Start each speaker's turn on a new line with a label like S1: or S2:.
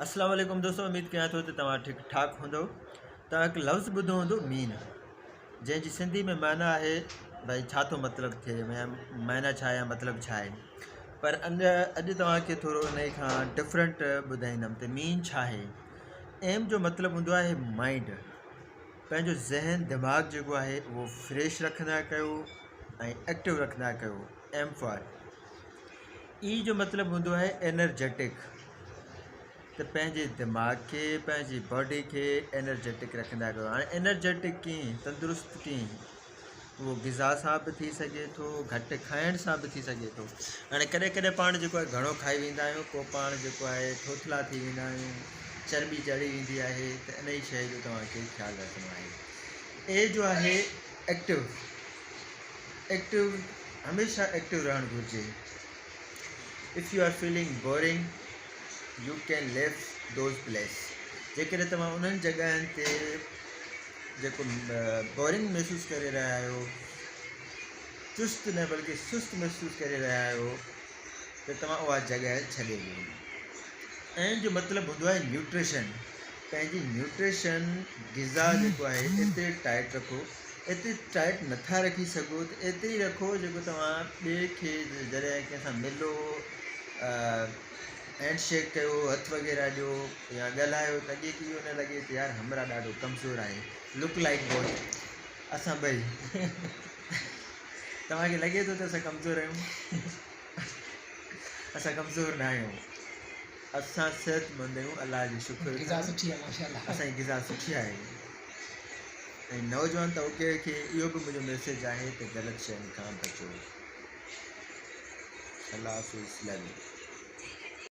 S1: اسلام عليڪم دوستو اميد ڪيان ٿو ته توهان ٺيڪ ٺاڪ هوندو. توهان هڪ لفظ ٻڌو هوندو مين، جنهن جي سنڌي ۾ معنيٰ آهي ڀائي ڇا ٿو مطلب ٿئي يا معنيٰ ڇا آهي يا مطلب ڇا آهي. پر ان اڄ توهان کي ٿورو ان کان ڊفرنٽ ٻڌائيندم ته مين ڇا آهي. ايم جو مطلب هوندو آهي مائنڊ، پنهنجو ذهن دماغ جيڪو آهي اهو فريش رکندا ڪيو ۽ ايڪٽو رکندا ڪيو. ايم فار اي جو مطلب هوندو آهي انرجيٽڪ، ته پنهنجي دماغ کي پنهنجي باڊي کي انرجيٽڪ رکندا ڪيو. هاڻي انرجيٽڪ ڪيئن، تندرست ڪيئن، اهو غذا سان به ٿي سگهي ٿو، گهٽ کائڻ سان به ٿي سگهي ٿو. هاڻي ڪڏهن ڪڏهن پاڻ جيڪو آهي گهڻو کائي ويندا آهيون، پوء پاڻ جيڪو آهي ٿوٿلا ٿي ويندا آهيون، چرٻي چڙهي ويندي آهي، ته انهي شيء جو توهان کي خيال رکڻو آهي. اي جو آهي ايڪٽو، ايڪٽو هميشه ايڪٽو رهڻ گهرجي. If you are feeling boring you can leave those place, جيڪڏهن توهان انهن جڳهن تي جيڪو بورنگ محسوس ڪري رهيا آهيو، چست نه بلڪه سست محسوس ڪري رهيا آهيو، ته توهان اها جڳهه ڇڏي ڏيو. اين جو مطلب هوندو آهي نيوٽريشن، پنهنجي نيوٽريشن غذا جيڪو آهي ايتري ٽائيٽ رکو، ايتري ٽائيٽ نٿا رکي سگهو ته ايتري رکو جيڪو توهان ٻئي کي جڏهن ڪنهن سان ملو، هينڊ شيڪ ڪيو، هٿ وغيره ڏيو يا ڳالهايو ته اڳي کي اهو نه لڳي ته يار همراهه ڏاڍو ڪمزور آهي، لڪ لائيڪ بوٿ اسان ٻئي. توهان کي لڳي ٿو ته اسان ڪمزور آهيون؟ اسان ڪمزور نه آهيون، اسان صحت مند آهيون الله جي شڪر
S2: غذا سٺي آهي ماشاءالله،
S1: اسان جي غذا سٺي آهي. ۽ نوجوان طبقي کي اهو به منهنجو ميسيج آهي ته غلط شين کان بچو. الله حافظ لو يو.